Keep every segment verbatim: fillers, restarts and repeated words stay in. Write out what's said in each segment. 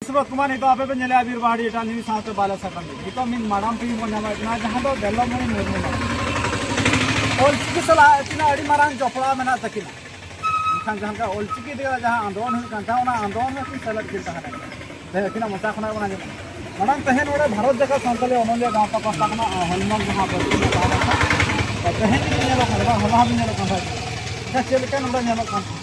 ᱥᱩᱵᱳᱫᱷ ᱠᱩᱢᱟᱨ, ᱱᱤᱛᱚᱜ ᱟᱯᱮ ᱯᱮ ᱧᱮᱞᱮᱜᱼᱟ ᱵᱤᱨ ᱵᱟᱦᱟᱲᱤ ᱴᱟᱺᱰᱤ ᱥᱟᱶᱛᱮ ᱵᱟᱞᱮ ᱥᱟᱠᱟᱢ ᱛᱮ᱾ ᱱᱤᱛᱚᱜ ᱢᱤᱫ ᱢᱟᱰᱟᱢ ᱯᱤ ᱵᱚᱱ ᱧᱟᱢᱮᱫ ᱠᱟᱱᱟ, ᱡᱟᱦᱟᱸ ᱫᱚ ᱵᱮᱞᱞᱚᱢᱚᱬᱤ ᱢᱩᱨᱢᱩ ᱢᱟᱰᱟᱢ᱾ ᱚᱞᱪᱤᱠᱤ ᱥᱟᱞᱟᱜ ᱛᱤᱱᱟᱹᱜ ᱟᱹᱰᱤ ᱢᱟᱨᱟᱝ ᱡᱚᱯᱲᱟᱣ ᱢᱮᱱᱟᱜ ᱛᱟᱹᱠᱤᱱᱟ᱾ ᱢᱮᱱᱠᱷᱟᱱ ᱡᱟᱦᱟᱸ ᱞᱮᱠᱟ ᱚᱞᱪᱤᱠᱤ ᱤᱫᱤ ᱠᱟᱛᱮ ᱡᱟᱦᱟᱸ ᱟᱱᱫᱳᱞᱚᱱ ᱦᱩᱭᱩᱜ ᱠᱟᱱ ᱛᱟᱦᱮᱸᱫ, ᱚᱱᱟ ᱟᱱᱫᱳᱞᱚᱱ ᱨᱮ ᱠᱤᱱ ᱥᱮᱞᱮᱫ ᱠᱤᱱ ᱛᱟᱦᱮᱸ ᱠᱟᱱᱟ᱾ ᱛᱮᱦᱮᱧ ᱟᱹᱠᱤᱱᱟᱜ ᱢᱚᱪᱟ ᱠᱷᱚᱱᱟᱜ ᱵᱚᱱ ᱟᱸᱡᱚᱢᱟ᱾ ᱢᱟᱲᱟᱝ ᱛᱮᱦᱮᱧ ᱱᱚᱰᱮ ᱵᱷᱟᱨᱚᱛ ᱡᱟᱠᱟᱛ ᱥᱟᱱᱛᱟᱲᱤ ᱚᱱᱚᱞᱤᱭᱟᱹ ᱜᱟᱶᱛᱟ ᱯᱟᱦᱴᱟ ᱠᱷᱚᱱᱟᱜ ᱦᱚᱞᱢᱚᱞ ᱡᱟᱦᱟᱸ ᱯᱟᱹᱨᱥᱤ ᱨᱮᱱᱟᱜ ᱛᱟᱦᱮᱸ ᱠᱟᱱᱟ, ᱛᱮᱦᱮᱧ ᱜᱮ ᱧᱮᱞᱚᱜ ᱠᱟᱱᱟ, ᱵᱟᱝ ᱦᱚᱞᱟ ᱦᱚᱸ ᱧᱮᱞᱚᱜ ᱠᱟᱱ ᱛᱟᱦᱮᱸ᱾ ᱟᱪᱪᱷᱟ, ᱪᱮᱫ ᱞᱮᱠᱟ ᱱᱚᱰᱮ ᱧᱮᱞᱚᱜ ᱠᱟᱱ ᱛᱟᱦᱮᱸ?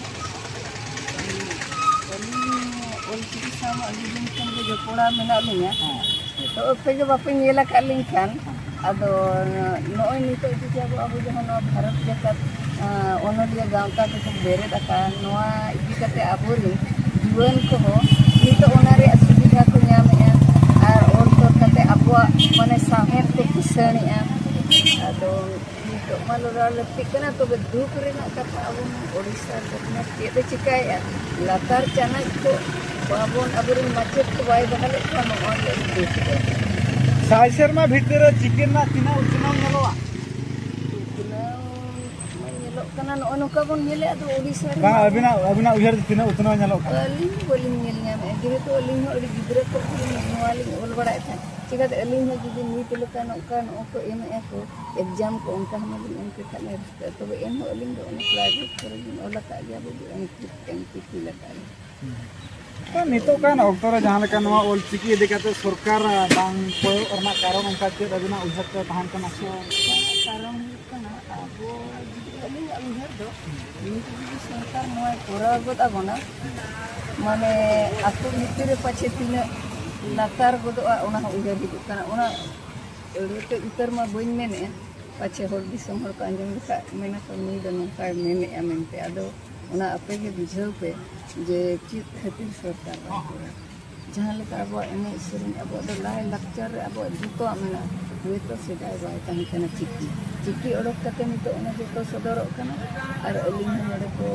ᱟᱹᱞᱤᱧ ᱚᱞᱪᱤᱠᱤ ᱥᱟᱶ ᱢᱟ ᱟᱹᱰᱤ ᱫᱤᱱ ᱠᱷᱚᱱ ᱜᱮ ᱡᱚᱯᱲᱟᱣ ᱢᱮᱱᱟᱜ ᱞᱤᱧᱟ᱾ ᱦᱮᱸ᱾ ᱛᱚ ᱟᱯᱮ ᱜᱮ ᱵᱟᱯᱮ ᱧᱮᱞ ᱟᱠᱟᱫ ᱞᱤᱧ ᱠᱷᱟᱱ, ᱟᱫᱚ ᱱᱚᱜᱼᱚᱭ ᱱᱤᱛᱚᱜ ᱡᱩᱫᱤ ᱟᱵᱚ, ᱟᱵᱚ ᱡᱟᱦᱟᱸ ᱱᱚᱣᱟ ᱵᱷᱟᱨᱚᱛ ᱡᱟᱠᱟᱛ, ᱟᱸ, ᱚᱱᱚᱞᱤᱭᱟᱹ ᱜᱟᱶᱛᱟ ᱛᱮᱠᱚ ᱵᱮᱨᱮᱫ ᱟᱠᱟᱱ, ᱱᱚᱣᱟ ᱤᱫᱤ ᱠᱟᱛᱮ ᱟᱵᱚᱨᱮᱱ ᱡᱩᱣᱟᱹᱱ ᱠᱚᱦᱚᱸ ᱱᱤᱛᱚᱜ ᱚᱱᱟ ᱨᱮᱭᱟᱜ ᱥᱩᱵᱤᱫᱷᱟ ᱠᱚ ᱧᱟᱢᱮᱜᱼᱟ ᱟᱨ ᱚᱞ ᱛᱚᱞ ᱠᱟᱛᱮ ᱟᱵᱚᱣᱟᱜ ᱢᱟᱱᱮ ᱥᱟᱶᱦᱮᱫ ᱠᱚ ᱠᱤᱥᱟᱹᱬᱮᱜᱼᱟ᱾ ᱟᱫᱚ ᱱᱤᱛᱚᱜ ᱢᱟ ᱞᱟᱲᱟᱣ ᱞᱟᱹᱠᱛᱤᱜ ᱠᱟᱱᱟ, ᱛᱚᱵᱮ ᱫᱩᱠ ᱨᱮᱱᱟᱜ ᱠᱟᱛᱷᱟ ᱟᱵᱚ ᱢᱟ ᱳᱰᱤᱥᱟ ᱥᱚᱨᱠᱟᱨ ᱪᱮᱫ ᱮ ᱪᱤᱠᱟᱹᱭᱮᱫᱼᱟ? ᱞᱟᱛᱟᱨ ᱪᱟᱱᱟᱪ ᱠᱚ ᱵᱟᱵᱚᱱ, ᱟᱵᱚᱨᱮᱱ ᱢᱟᱪᱮᱫ ᱠᱚ ᱵᱟᱭ ᱵᱟᱦᱟᱞᱮᱫ ᱠᱚᱣᱟ, ᱱᱚᱜᱼᱚᱭ ᱡᱮ ᱫᱩᱠ ᱫᱚ᱾ ᱥᱟᱭ ᱥᱮᱨᱢᱟ ᱵᱷᱤᱛᱤᱨ ᱨᱮ ᱪᱤᱠᱤ ᱨᱮᱱᱟᱜ ᱛᱤᱱᱟᱹᱜ ᱩᱛᱱᱟᱹᱣ ᱧᱮᱞᱚᱜᱼᱟ? ᱩᱛᱱᱟᱹᱣ ᱢᱟ ᱧᱮᱞᱚᱜ ᱠᱟᱱᱟ, ᱱᱚᱜᱼᱚᱭ ᱱᱚᱝᱠᱟ ᱵᱚᱱ ᱧᱮᱞᱮᱫ, ᱟᱫᱚ ᱳᱰᱤᱥᱟ ᱨᱮ ᱵᱟᱝ, ᱟᱹᱵᱤᱱᱟᱜ, ᱟᱹᱵᱤᱱᱟᱜ ᱩᱭᱦᱟᱹᱨ ᱛᱮ ᱛᱤᱱᱟᱹᱜ ᱩᱛᱱᱟᱹᱣ ᱧᱮᱞᱚᱜ ᱠᱟᱱᱟ? ᱟᱹᱞᱤᱧ ᱦᱚᱸ ᱵᱟᱹᱞᱤᱧ ᱧᱮᱞ ᱧᱟᱢᱮᱫᱼᱟ, ᱡᱮᱦᱮᱛᱩ ᱟᱹᱞᱤᱧ ᱦᱚᱸ ᱟᱹᱰᱤ ᱜᱤᱫᱽᱨᱟᱹ ᱠᱷᱚᱱ ᱜᱮᱞᱤᱧ ᱱᱚᱣᱟ ᱞᱤᱧ ᱚᱞ ᱵᱟᱲᱟᱭᱮᱫ ᱛᱟᱦᱮᱸᱫ᱾ ᱪᱤᱠᱟᱹᱛᱮ ᱟᱹᱞᱤᱧ ᱦᱚᱸ ᱡᱩᱫᱤ ᱱᱤᱛ ᱞᱮᱠᱟ ᱱᱚᱝᱠᱟ ᱱᱚᱜᱼᱚ ᱠᱚ ᱮᱢᱮᱫᱼᱟ ᱠᱚ, ᱮᱠᱡᱟᱢ ᱠᱚ ᱚᱱᱠᱟ ᱦᱚᱸ ᱵᱟᱹᱞᱤᱧ ᱮᱢ ᱠᱮ ᱠᱷᱟᱱ ᱨᱟᱹᱥᱠᱟᱹ᱾ ᱛᱚᱵᱮ ᱮᱱᱦᱚᱸ ᱟᱹᱞᱤᱧ ᱫᱚ ᱚᱱᱟ ᱯᱨᱟᱭᱵᱷᱮᱴ ᱠᱚᱨᱮ ᱞᱤᱧ ᱚᱞ ᱟᱠᱟᱫ ᱜᱮᱭᱟ, ᱵᱟᱹᱵᱩ, ᱮᱢ ᱴᱷᱤᱠ, ᱮᱢ ᱴᱷᱤᱠ ᱞᱮᱠᱟ ᱜᱮ᱾ ᱛᱚ ᱱᱤᱛᱚᱜ ᱠᱟᱱ ᱚᱠᱛᱚ ᱨᱮ ᱡᱟᱦᱟᱸ ᱞᱮᱠᱟ ᱱᱚᱣᱟ ᱚᱞᱪᱤᱠᱤ ᱤᱫᱤ ᱠᱟᱛᱮ ᱥᱚᱨᱠᱟᱨ ᱵᱟᱝ ᱠᱚᱭᱚᱜ ᱨᱮᱱᱟᱜ ᱠᱟᱨᱚᱱ ᱚᱱᱠᱟ ᱪᱮᱫ ᱟᱹᱵᱤᱱᱟᱜ ᱩᱭᱦᱟᱹᱨ ᱛᱮ ᱛᱟᱦᱮᱱ ᱠᱟᱱᱟ? ᱥᱚᱨᱠᱟᱨᱟᱜ ᱠᱟᱨᱚᱱ ᱦᱩᱭᱩᱜ ᱠᱟᱱᱟ, ᱟᱵᱚ ᱡᱩᱫᱤ ᱟᱹᱞᱤᱧᱟᱜ ᱩᱭᱦᱟᱹᱨ ᱫᱚ, ᱱᱤᱛ ᱡᱩᱫᱤ ᱥᱚᱨᱠᱟᱨ ᱱᱚᱣᱟᱭ ᱠᱚᱨᱟᱣ ᱜᱚᱫ ᱟᱵᱚᱱᱟ, ᱢᱟᱱᱮ ᱟᱹᱛᱩ ᱵᱷᱤᱛᱤᱨ ᱨᱮ ᱯᱟᱪᱷᱮ ᱛᱤᱱᱟᱹᱜ ᱞᱟᱛᱟᱨ ᱜᱚᱫᱚᱜᱼᱟ, ᱚᱱᱟ ᱦᱚᱸ ᱩᱭᱦᱟᱹᱨ ᱦᱤᱡᱩᱜ ᱠᱟᱱᱟ᱾ ᱚᱱᱟ ᱟᱹᱲᱟᱹᱛᱮ ᱩᱛᱟᱹᱨ ᱢᱟ ᱵᱟᱹᱧ ᱢᱮᱱᱮᱫᱼᱟ, ᱯᱟᱪᱷᱮ ᱦᱚᱲ ᱫᱤᱥᱚᱢ ᱦᱚᱲ ᱠᱚ ᱟᱸᱡᱚᱢ ᱞᱮᱠᱷᱟᱡ ᱢᱮᱱᱟ ᱠᱚ, "ᱱᱩᱭ ᱫᱚ ᱱᱚᱝᱠᱟᱭ ᱢᱮᱱᱮᱫᱼᱟ" ᱢᱮᱱᱛᱮ᱾ ᱟᱫᱚ ᱚᱱᱟ ᱟᱯᱮ ᱜᱮ ᱵᱩᱡᱷᱟᱹᱣ ᱯᱮ ᱡᱮ ᱪᱮᱫ ᱠᱷᱟᱹᱛᱤᱨ ᱥᱚᱨᱠᱟᱨ ᱵᱟᱭ ᱠᱚᱨᱟᱣ᱾ ᱡᱟᱦᱟᱸ ᱞᱮᱠᱟ ᱟᱵᱚᱣᱟᱜ ᱮᱱᱮᱡ ᱥᱮᱨᱮᱧ, ᱟᱵᱚᱣᱟᱜ ᱫᱚ ᱞᱟᱭ ᱞᱟᱠᱪᱟᱨ ᱨᱮ ᱟᱵᱚᱣᱟᱜ ᱡᱚᱛᱚᱣᱟᱜ ᱢᱮᱱᱟᱜᱼᱟ᱾ ᱦᱳᱭᱛᱳ ᱥᱮᱫᱟᱭ ᱵᱟᱭ ᱛᱟᱦᱮᱸ ᱠᱟᱱᱟ ᱪᱤᱠᱤ, ᱪᱤᱠᱤ ᱚᱰᱚᱠ ᱠᱟᱛᱮ ᱱᱤᱛᱚᱜ ᱚᱱᱟ ᱡᱚᱛᱚ ᱥᱚᱫᱚᱨᱚᱜ ᱠᱟᱱᱟ᱾ ᱟᱨ ᱟᱹᱞᱤᱧ ᱦᱚᱸ ᱱᱚᱰᱮ ᱠᱚ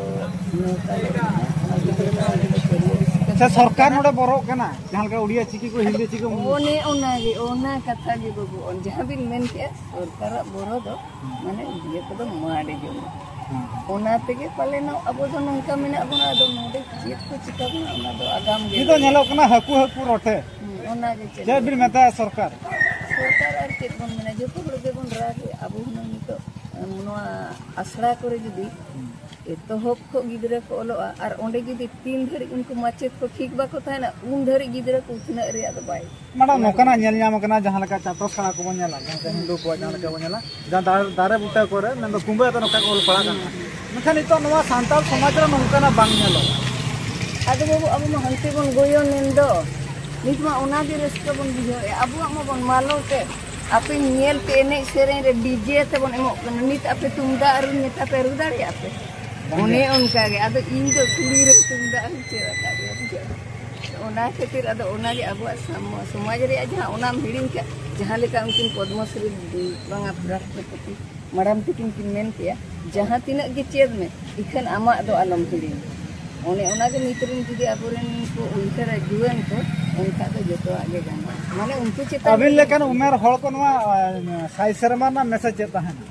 ᱱᱮᱣᱛᱟ ᱞᱮᱫ ᱞᱤᱧᱟ, ᱚᱱᱟ ᱜᱤᱫᱽᱨᱟᱹ ᱠᱚ ᱱᱚᱰᱮ ᱠᱚ ᱠᱟᱹᱨᱤᱭᱟᱹ ᱨᱟᱹᱥᱠᱟᱹ ᱥᱮ ᱠᱟᱱᱟ᱾ ᱥᱚᱨᱠᱟᱨ ᱱᱚᱰᱮ ᱵᱚᱨᱚᱜ ᱠᱟᱱᱟ, ᱡᱟᱦᱟᱸ ᱞᱮᱠᱟ ᱩᱲᱤᱭᱟ ᱪᱤᱠᱤ ᱠᱚ, ᱦᱤᱱᱫᱤ ᱪᱤᱠᱤ ᱠᱚ? ᱚᱱᱮ ᱚᱱᱟᱜᱮ, ᱚᱱᱟ ᱠᱟᱛᱷᱟ ᱜᱮ ᱵᱟᱹᱵᱩ, ᱚᱱ-, ᱡᱟᱦᱟᱸ ᱵᱤᱱ ᱢᱮᱱ ᱠᱮᱜᱼᱟ, ᱥᱚᱨᱠᱟᱨᱟᱜ ᱵᱚᱨᱚ ᱫᱚ, ᱢᱟᱱᱮ, ᱤᱭᱟᱹ ᱠᱚᱫᱚ ᱢᱟᱰ ᱡᱚᱢᱟ᱾ ᱚᱱᱟ ᱛᱮᱜᱮ ᱯᱟᱞᱮᱱᱚᱜ ᱟᱵᱚ ᱫᱚ ᱱᱚᱝᱠᱟ ᱢᱮᱱᱟᱜ ᱵᱚᱱᱟ᱾ ᱟᱫᱚ ᱱᱚᱰᱮ ᱪᱮᱫ ᱠᱚ ᱪᱤᱠᱟ ᱵᱚᱱᱟ, ᱚᱱᱟ ᱫᱚ ᱟᱜᱟᱢ ᱜᱮ ᱱᱤᱛᱚᱜ ᱞᱟᱹᱭᱟ᱾ ᱧᱮᱞᱚᱜ ᱠᱟᱱᱟ ᱦᱟᱹᱠᱩ ᱦᱟᱹᱠᱩ ᱨᱚᱴᱮ᱾ ᱦᱩᱸ, ᱚᱱᱟ ᱜᱮ ᱪᱮᱫ ᱪᱮᱫ ᱵᱤᱱ ᱢᱮᱛᱟᱭᱟ ᱥᱚᱨᱠᱟᱨ? ᱥᱚᱨᱠᱟᱨ ᱟᱨ ᱪᱮᱫ ᱵᱚᱱ ᱢᱮᱱᱟ, ᱡᱚᱛᱚ ᱦᱚᱲ ᱜᱮᱵᱚᱱ ᱨᱟᱜᱮᱫ᱾ ᱟᱵᱚ ᱦᱩᱱᱟᱹᱝ ᱱᱤᱛᱚᱜ, ᱮ, ᱱᱚᱣᱟ ᱟᱥᱲᱟ ᱠᱚᱨᱮ ᱡᱩᱫᱤ ᱮᱛᱚᱦᱚᱵ ᱠᱷᱚᱱ ᱜᱤᱫᱽᱨᱟᱹ ᱠᱚ ᱚᱞᱚᱜᱼᱟ, ᱟᱨ ᱚᱸᱰᱮ ᱡᱩᱫᱤ ᱛᱤᱱ ᱫᱷᱟᱹᱨᱤᱡ ᱩᱱᱠᱩ ᱢᱟᱪᱮᱫ ᱠᱚ ᱴᱷᱤᱠ ᱵᱟᱠᱚ ᱛᱟᱦᱮᱱᱟ, ᱩᱱ ᱫᱷᱟᱹᱨᱤᱡ ᱜᱤᱫᱽᱨᱟ ᱠᱚ ᱩᱛᱱᱟᱹᱜ ᱨᱮᱭᱟᱜ ᱫᱚ ᱵᱟᱭ᱾ ᱢᱮᱰᱟᱢ, ᱱᱚᱝᱠᱟᱱᱟᱜ ᱧᱮᱞ ᱧᱟᱢ ᱟᱠᱟᱱᱟ, ᱡᱟᱦᱟᱸ ᱞᱮᱠᱟ ᱪᱟᱛᱚᱥ ᱠᱟᱱᱟ ᱠᱚᱵᱚᱱ ᱧᱮᱞᱟ, ᱡᱟᱦᱟᱸ ᱞᱮᱠᱟ ᱦᱤᱱᱫᱩ ᱠᱚᱣᱟᱜ ᱡᱟᱦᱟᱸ ᱞᱮᱠᱟ ᱵᱚᱱ ᱧᱮᱞᱟ, ᱡᱟᱦᱟᱸ ᱫᱟᱨᱮ, ᱫᱟᱨᱮ ᱵᱩᱴᱟᱹ ᱠᱚᱨᱮ ᱢᱮᱱᱫᱚ ᱠᱩᱢᱵᱟᱹ ᱟᱛᱮ ᱱᱚᱝᱠᱟ ᱠᱚ ᱚᱞ ᱯᱟᱲᱦᱟᱜ ᱠᱟᱱᱟ᱾ ᱢᱮᱱᱠᱷᱟᱱ ᱱᱤᱛᱚᱜ ᱱᱚᱣᱟ ᱥᱟᱱᱛᱟᱲ ᱥᱚᱢᱟᱡᱽ ᱨᱮ ᱱᱚᱝᱠᱟᱱᱟᱜ ᱵᱟᱝ ᱧᱮᱞᱚᱜᱼᱟ᱾ ᱟᱫᱚ ᱵᱟᱹᱵᱩ, ᱟᱵᱚ ᱢᱟ ᱦᱟᱱᱛᱮ ᱵᱚᱱ ᱜᱚᱭᱚᱱ ᱮᱱ ᱫᱚ᱾ ᱱᱤᱛ ᱢᱟ ᱚᱱᱟ ᱜᱮ ᱨᱟᱹᱥᱠᱟᱹ ᱵᱚᱱ ᱵᱩᱡᱷᱟᱹᱣᱮᱫᱼᱟ, ᱟᱵᱚᱣᱟᱜ ᱢᱟ ᱵᱚᱱ ᱢᱟᱞᱚᱴ ᱮᱫ᱾ ᱟᱯᱮ ᱧᱮᱞ ᱯᱮ, ᱮᱱᱮᱡ ᱥᱮᱨᱮᱧ ᱨᱮ ᱰᱤᱡᱮ ᱛᱮᱵᱚᱱ ᱮᱢᱚᱜ ᱠᱟᱱᱟ, ᱱᱤᱛ ᱟᱯᱮ ᱛᱩᱢᱫᱟᱜ ᱨᱩ ᱢᱮᱛᱟ ᱯᱮ, ᱨᱩ ᱫᱟᱲᱮᱭᱟᱜᱼᱟ ᱯᱮ? ᱵᱟᱝ ᱚᱱᱮ ᱜᱮ᱾ ᱚᱱᱠᱟ ᱜᱮ᱾ ᱟᱫᱚ ᱤᱧ ᱫᱚ ᱠᱩᱲᱤ ᱨᱮ ᱛᱩᱢᱫᱟᱜ ᱦᱚᱸᱧ ᱪᱮᱫ ᱟᱠᱟᱫ ᱜᱮᱭᱟ, ᱵᱩᱡᱷᱟᱹᱣ᱾ ᱚᱱᱟ ᱠᱷᱟᱹᱛᱤᱨ ᱟᱫᱚ ᱚᱱᱟᱜᱮ ᱟᱵᱚᱣᱟᱜ ᱥᱟᱢ-, ᱥᱚᱢᱟᱡᱽ ᱨᱮᱭᱟᱜ ᱡᱟᱦᱟᱸ ᱚᱱᱟᱢ ᱦᱤᱲᱤᱧ ᱠᱟᱜ, ᱡᱟᱦᱟᱸ ᱞᱮᱠᱟ ᱩᱱᱠᱤᱱ ᱯᱚᱫᱽᱢᱚᱥᱨᱤ ᱵᱟᱝᱟ ᱨᱟᱥᱴᱨᱚᱯᱚᱛᱤ ᱢᱟᱨᱟᱝ ᱛᱟᱹᱠᱤᱱ ᱠᱤᱱ ᱢᱮᱱ ᱠᱮᱜᱼᱟ, ᱡᱟᱦᱟᱸ ᱛᱤᱱᱟᱹᱜ ᱜᱮ ᱪᱮᱫ ᱢᱮ, ᱤᱠᱷᱟᱹᱱ ᱟᱢᱟᱜ ᱫᱚ ᱟᱞᱚᱢ ᱦᱤᱲᱤᱧ᱾ ᱚᱱᱮ ᱚᱱᱟᱜᱮ ᱱᱤᱛ ᱨᱮᱱ ᱡᱩᱫᱤ ᱟᱵᱚᱨᱮᱱ ᱠᱚ ᱩᱭᱦᱟᱹᱨᱟ ᱡᱩᱣᱟᱹᱱ ᱠᱚ, ᱮᱱᱠᱷᱟᱱ ᱫᱚ ᱡᱚᱛᱚᱣᱟᱜ ᱜᱮ ᱜᱟᱱᱚᱜᱼᱟ᱾ ᱢᱟᱱᱮ ᱩᱱᱠᱩ ᱪᱮᱛᱟᱱ ᱟᱹᱵᱤᱱ ᱨᱮ ᱞᱮᱠᱟᱱ ᱩᱢᱮᱨ ᱦᱚᱲ ᱠᱚ ᱱᱚᱣᱟ, ᱮ, ᱥᱟᱭ ᱥᱮᱨᱢᱟ ᱨᱮᱱᱟᱜ ᱢᱮᱥᱮᱡᱽ ᱪᱮᱫ ᱛᱟᱦᱮᱱᱟ?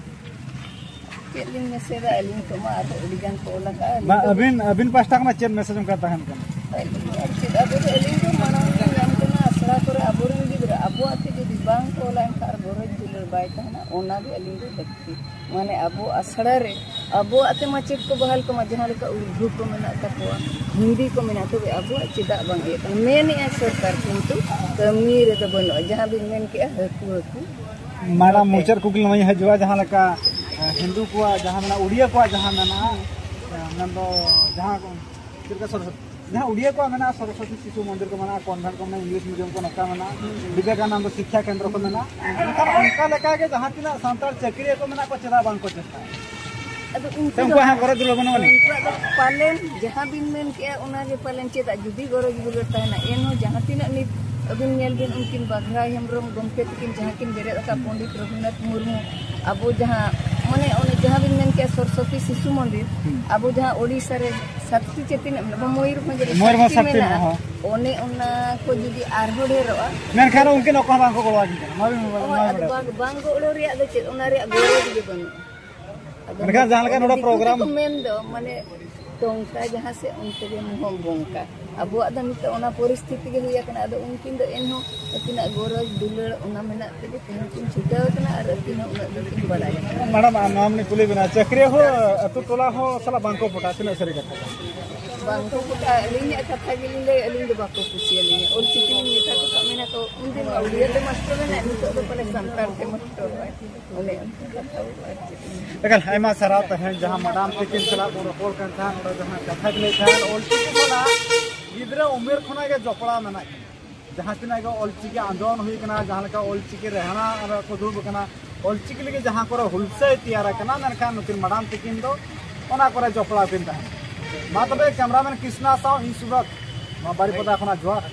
ᱪᱮᱫ ᱞᱤᱧ ᱢᱮᱥᱮᱡᱟ ᱟᱹᱞᱤᱧ ᱠᱚᱢᱟ, ᱟᱫᱚ ᱟᱹᱰᱤ ᱜᱟᱱ ᱠᱚ ᱚᱞ ᱟᱠᱟᱫᱼᱟ᱾ ᱟᱹᱞᱤᱧ ᱵᱟ, ᱫᱚ ᱟᱹᱵᱤᱱ, ᱟᱹᱵᱤᱱ ᱯᱟᱦᱴᱟ ᱠᱷᱚᱱᱟᱜ ᱪᱮᱫ ᱢᱮᱥᱮᱡᱽ ᱚᱱᱠᱟ ᱛᱟᱦᱮᱱ ᱠᱟᱱᱟ? ᱟᱹᱞᱤᱧ ᱟᱨ ᱪᱮᱫ, ᱟᱵᱚ ᱫᱚ, ᱟᱹᱞᱤᱧ ᱫᱚ ᱢᱟᱲᱟᱝ ᱞᱤᱧ ᱧᱟᱢ ᱠᱟᱱᱟ ᱟᱥᱲᱟ ᱠᱚᱨᱮ ᱟᱵᱚᱨᱮᱱ ᱜᱤᱫᱽᱨᱟᱹ ᱟᱵᱚᱣᱟᱜ ᱛᱮ ᱡᱩᱫᱤ ᱵᱟᱝ ᱠᱚ ᱚᱞᱟ, ᱮᱱᱠᱷᱟᱱ ᱟᱨ ᱜᱚᱨᱚᱡᱽ ᱫᱩᱞᱟᱹᱲ ᱵᱟᱭ ᱛᱟᱦᱮᱱᱟ᱾ ᱚᱱᱟ ᱜᱮ ᱟᱹᱞᱤᱧ ᱫᱚ ᱞᱟᱹᱠᱛᱤ᱾ ᱢᱟᱱᱮ ᱟᱵᱚ ᱟᱥᱲᱟ ᱨᱮ ᱟᱵᱚᱣᱟᱜ ᱛᱮ ᱢᱟᱪᱮᱫ ᱠᱚ ᱵᱟᱦᱟᱞ ᱠᱚᱢᱟ, ᱡᱟᱦᱟᱸ ᱞᱮᱠᱟ ᱩᱨᱫᱩ ᱠᱚ ᱢᱮᱱᱟᱜ ᱛᱟᱠᱚᱣᱟ, ᱦᱤᱱᱫᱤ ᱠᱚ ᱢᱮᱱᱟᱜ, ᱛᱚᱵᱮ ᱟᱵᱚᱣᱟᱜ ᱪᱮᱫᱟᱜ ᱵᱟᱝ ᱤᱭᱟᱹᱜ ᱠᱟᱱᱟ? ᱢᱮᱱᱮᱜᱼᱟᱭ ᱥᱚᱨᱠᱟᱨ, ᱠᱤᱱᱛᱩ ᱠᱟᱹᱢᱤ ᱨᱮᱫᱚ ᱵᱟᱹᱱᱩᱜᱼᱟ᱾ ᱡᱟᱦᱟᱸ ᱵᱤᱱ ᱢᱮᱱ ᱠᱮᱜᱼᱟ, ᱦᱟᱹᱠᱩ, ᱦᱟᱹᱠᱩ᱾ ᱢᱮᱰᱟᱢ, ᱱᱚᱛᱮ᱾ ᱢᱩᱪᱟᱹᱫ ᱠᱩᱠᱞᱤ ᱱᱚᱣᱟ ᱦᱤᱡᱩᱜᱼᱟ, ᱡᱟᱦᱟᱸ ᱞᱮᱠᱟ, ᱮ, ᱦᱤᱱᱫᱩ ᱠᱚᱣᱟᱜ ᱡᱟᱦᱟᱸ ᱢᱮᱱᱟᱜᱼᱟ, ᱩᱲᱤᱭᱟ ᱠᱚᱣᱟᱜ ᱡᱟᱦᱟᱸ ᱢᱮᱱᱟᱜᱼᱟ, ᱮ, ᱢᱮᱱᱫᱚ ᱡᱟᱦᱟᱸ ᱠᱚ, ᱪᱮᱫ ᱞᱮᱠᱟ ᱥᱚᱨᱚᱥᱚᱛᱤ, ᱡᱟᱦᱟᱸ ᱩᱲᱤᱭᱟ ᱠᱚᱣᱟᱜ ᱢᱮᱱᱟᱜᱼᱟ, ᱥᱚᱨᱚᱥᱚᱛᱤ ᱥᱤᱥᱩ ᱢᱚᱱᱫᱤᱨ ᱠᱚ ᱢᱮᱱᱟᱜᱼᱟ, ᱠᱚᱱᱵᱷᱮᱱᱴ ᱠᱚ ᱢᱮᱱᱟᱜᱼᱟ, ᱤᱝᱞᱤᱥ ᱢᱤᱰᱤᱭᱟᱢ ᱠᱚ ᱱᱚᱝᱠᱟ ᱢᱮᱱᱟᱜᱼᱟ, ᱵᱤᱵᱮᱠᱟᱱᱚᱱᱫᱚ ᱥᱤᱠᱠᱷᱟ ᱠᱮᱱᱫᱨᱚ ᱠᱚ ᱢᱮᱱᱟᱜᱼᱟ, ᱢᱮᱱᱠᱷᱟᱱ ᱚᱱᱠᱟ ᱞᱮᱠᱟᱜᱮ ᱡᱟᱦᱟᱸ ᱛᱤᱱᱟᱹᱜ ᱥᱟᱱᱛᱟᱲ ᱪᱟᱹᱠᱨᱤᱭᱟᱹ ᱠᱚ ᱢᱮᱱᱟᱜ ᱠᱚᱣᱟ, ᱪᱮᱫᱟᱜ ᱵᱟᱝ ᱠᱚ ᱪᱮᱥᱴᱟᱭᱟ? ᱟᱫᱚ ᱩᱱᱠᱩ ᱥᱮ ᱫᱚ ᱩᱱᱠᱩᱣᱟᱜ ᱦᱚᱸ ᱜᱚᱨᱚᱡᱽ ᱫᱩᱞᱟᱹᱲ ᱵᱟᱹᱱᱩᱜ ᱟᱹᱱᱤᱡ? ᱩᱱᱠᱩᱣᱟᱜ ᱫᱚ ᱯᱟᱞᱮᱱ ᱡᱟᱦᱟᱸ ᱵᱤᱱ ᱢᱮᱱ ᱠᱮᱜᱼᱟ, ᱚᱱᱟᱜᱮ ᱯᱟᱞᱮᱱ᱾ ᱪᱮᱫᱟᱜ, ᱡᱩᱫᱤ ᱜᱚᱨᱚᱡᱽ ᱫᱩᱞᱟᱹᱲ ᱛᱟᱦᱮᱱᱟ, ᱮᱱᱦᱚᱸ ᱡᱟᱦᱟᱸ ᱛᱤᱱᱟᱹᱜ ᱱᱤᱛ ᱟᱹᱵᱤᱱ ᱧᱮᱞ ᱵᱤᱱ, ᱩᱱᱠᱤᱱ ᱵᱟᱜᱷᱨᱟᱭ ᱦᱮᱢᱵᱨᱚᱢ ᱜᱚᱢᱠᱮ ᱛᱟᱹᱠᱤᱱ ᱡᱟᱦᱟᱸ ᱠᱤᱱ ᱵᱮᱨᱮᱫ ᱟᱠᱟᱫ, ᱯᱚᱱᱰᱤᱛ ᱨᱚᱜᱷᱩᱱᱟᱛᱷ ᱢᱩᱨᱢᱩ, ᱟᱵᱚ ᱡᱟᱦᱟᱸ, ᱢᱟᱱᱮ, ᱚᱱᱮ ᱡᱟᱦᱟᱸ ᱵᱤᱱ ᱢᱮᱱ ᱠᱮᱜᱼᱟ, ᱥᱚᱨᱚᱥᱚᱛᱤ ᱥᱤᱥᱩ ᱢᱚᱱᱫᱤᱨ, ᱦᱩᱸ᱾ ᱟᱵᱚ ᱡᱟᱦᱟᱸ ᱳᱰᱤᱥᱟ ᱨᱮ ᱥᱟᱛᱴᱤ ᱪᱮ ᱛᱤᱱᱟᱹᱜ ᱢᱮᱱᱟᱜᱼᱟ, ᱢᱚᱭᱩᱨᱵᱷᱚᱸᱡᱽ ᱨᱮ ᱢᱚᱭᱩᱨᱵᱷᱚᱸᱡᱽ ᱥᱟᱛᱴᱤ ᱥᱟᱛᱴᱤ ᱢᱮᱱᱟᱜᱼᱟ, ᱢᱮᱱᱟᱜᱼᱟ᱾ ᱦᱳᱭ᱾ ᱚᱱᱮ ᱚᱱᱟ ᱠᱚ ᱡᱩᱫᱤ ᱟᱨᱦᱚᱸ ᱰᱷᱮᱨᱚᱜᱼᱟ, ᱢᱮᱱᱠᱷᱟᱱ ᱩᱱᱠᱤᱱ ᱚᱠᱚᱭ ᱦᱚᱸ ᱵᱟᱝ ᱠᱚ ᱜᱚᱲᱚ ᱟᱹᱠᱤᱱ ᱠᱟᱱᱟ᱾ ᱢᱟ ᱵᱤᱱ, ᱢᱟ ᱦᱳᱭ, ᱵᱤᱱ ᱟᱫᱚ ᱵᱟᱲᱟᱭ ᱵᱟᱝ, ᱵᱟᱝ ᱜᱚᱲᱚ ᱨᱮᱭᱟᱜ ᱫᱚ ᱪᱮᱫ, ᱚᱱᱟ ᱨᱮᱭᱟᱜ ᱜᱚᱨᱚᱡᱽ ᱜᱮ ᱵᱟᱹᱱᱩᱜᱼᱟ᱾ ᱟᱫᱚ ᱢᱮᱱᱠᱷᱟᱱ ᱡᱟᱦᱟᱸ ᱞᱮᱠᱟ ᱱᱚᱰᱮ ᱫᱤᱠᱩ ᱯᱨᱳᱜᱨᱟᱢ ᱛᱮᱠᱚ ᱢᱮᱱ ᱫᱚ, ᱢᱟᱱᱮ, ᱴᱚᱝᱠᱟ ᱡᱟᱦᱟᱸ ᱥᱮᱫ ᱚᱱᱛᱮ ᱜᱮ ᱢᱚᱦᱚᱢ ᱵᱚᱝᱠᱟ᱾ ᱟᱵᱚᱣᱟᱜ ᱫᱚ ᱱᱤᱛᱚᱜ ᱚᱱᱟ ᱯᱚᱨᱤᱥᱛᱷᱤᱛᱤ ᱜᱮ ᱦᱩᱭ ᱟᱠᱟᱱᱟ᱾ ᱟᱫᱚ ᱩᱱᱠᱤᱱ ᱫᱚ ᱮᱱᱦᱚᱸ ᱟᱹᱠᱤᱱᱟᱜ ᱜᱚᱨᱚᱡᱽ ᱫᱩᱞᱟᱹᱲ ᱚᱱᱟ ᱢᱮᱱᱟᱜ ᱛᱮᱜᱮ ᱛᱮᱦᱮᱧ ᱠᱤᱱ ᱪᱷᱩᱴᱟᱹᱣ ᱟᱠᱟᱱᱟ ᱟᱨ ᱟᱹᱠᱤᱱ ᱦᱚᱸ ᱩᱱᱟᱹᱜ ᱫᱤᱱ ᱠᱤᱱ ᱵᱟᱲᱟᱭᱟ᱾ ᱢᱮᱰᱟᱢ, ᱟᱨ ᱱᱚᱣᱟ ᱢᱟᱱᱮ ᱠᱩᱞᱤ ᱵᱮᱱᱟ, ᱪᱟᱹᱠᱨᱤᱭᱟᱹ ᱦᱚᱸ ᱟᱹᱛᱩ ᱴᱚᱞᱟ ᱦᱚᱸ ᱥᱟᱞᱟᱜ ᱵᱟᱝᱠᱚ ᱯᱚᱴᱟᱜᱼᱟ, ᱛᱤᱱᱟᱹᱜ ᱥᱟᱹᱨᱤ ᱠᱟᱛᱷᱟ ᱠᱟᱱᱟ? ᱵᱟᱝᱠᱚ ᱯᱚᱴᱟᱜᱼᱟ᱾ ᱟᱹᱞᱤᱧᱟᱜ ᱠᱟᱛᱷᱟ ᱜᱮᱞᱤᱧ ᱞᱟᱹᱭ, ᱟᱹᱞᱤᱧ ᱫᱚ ᱵᱟᱠᱚ ᱠᱩᱥᱤᱭᱟᱹᱞᱤᱧᱟ᱾ ᱚᱞ ᱪᱤᱠᱤ ᱞᱤᱧ ᱢᱮᱛᱟ ᱠᱚ ᱠᱷᱟᱱ ᱢᱮᱱᱟ ᱠᱚ, "ᱩᱱᱫᱤᱱ ᱢᱟ ᱩᱲᱤᱭᱟᱹ ᱛᱮ ᱢᱟᱥᱴᱚᱨ ᱢᱮᱱᱟᱭ, ᱱᱤᱛᱚᱜ ᱫᱚ ᱯᱟᱞᱮ ᱥᱟᱱᱛᱟᱲ ᱛᱮ ᱢᱟᱥᱴᱚᱨ ᱱᱚᱜᱼᱚᱭ᱾" ᱚᱱᱮ ᱚᱱᱠᱟ ᱠᱟᱛᱷᱟ ᱠᱚ ᱟᱨ ᱪᱮᱫ᱾ ᱮᱠᱟᱞ, ᱟᱭᱢᱟ ᱥᱟᱨᱦᱟᱣ᱾ ᱛᱮᱦᱮᱧ ᱡᱟᱦᱟᱸ ᱢᱮᱰᱟᱢ ᱛᱤᱠᱤᱱ ᱥᱟᱞᱟᱜ ᱵᱚᱱ ᱨᱚᱯᱚᱲ ᱠᱟᱱ ᱛᱟᱦᱮᱸᱫ, ᱚᱸᱰᱮ ᱡᱟᱦᱟᱸ ᱠᱟᱛᱷᱟ ᱠᱚ ᱞᱟᱹᱭ ᱛᱟᱦᱮᱸᱫ, ᱚᱞᱪᱤᱠᱤ ᱥᱟᱞᱟᱜ ᱜᱤᱫᱽᱨᱟᱹ ᱩᱢᱮᱨ ᱠᱷᱚᱱᱟᱜ ᱜᱮ ᱡᱚᱯᱲᱟᱣ ᱢᱮᱱᱟᱜ ᱠᱤᱱᱟ᱾ ᱡᱟᱦᱟᱸ ᱛᱤᱱᱟᱹᱜ ᱜᱮ ᱚᱞᱪᱤᱠᱤ ᱟᱸᱫᱳᱲᱚᱱ ᱦᱩᱭ ᱠᱟᱱᱟ, ᱡᱟᱦᱟᱸ ᱞᱮᱠᱟ ᱚᱞᱪᱤᱠᱤ ᱨᱮᱦᱲᱟ ᱨᱮᱠᱚ ᱫᱩᱲᱩᱵ ᱟᱠᱟᱱᱟ, ᱚᱞᱪᱤᱠᱤ ᱞᱟᱹᱜᱤᱫ ᱡᱟᱦᱟᱸ ᱠᱚᱨᱮ ᱦᱩᱞᱥᱟᱹᱭ ᱛᱮᱭᱟᱨ ᱟᱠᱟᱱᱟ, ᱢᱮᱱᱠᱷᱟᱱ ᱱᱩᱠᱤᱱ ᱢᱮᱰᱟᱢ ᱛᱤᱠᱤᱱ ᱫᱚ ᱚᱱᱟ ᱠᱚᱨᱮ ᱡᱚᱯᱲᱟᱣ ᱠᱤᱱ ᱛᱟᱦᱮᱸᱱᱟ᱾ ᱢᱟ ᱛᱚᱵᱮ, ᱠᱮᱢᱨᱟᱢᱮᱱ ᱠᱨᱤᱥᱱᱟ ᱥᱟᱶ ᱤᱧ ᱥᱩᱵᱨᱚᱛ, ᱱᱚᱣᱟ ᱵᱟᱨᱤᱯᱟᱫᱟ ᱠᱷᱚᱱᱟᱜ ᱡᱚᱦᱟᱨ᱾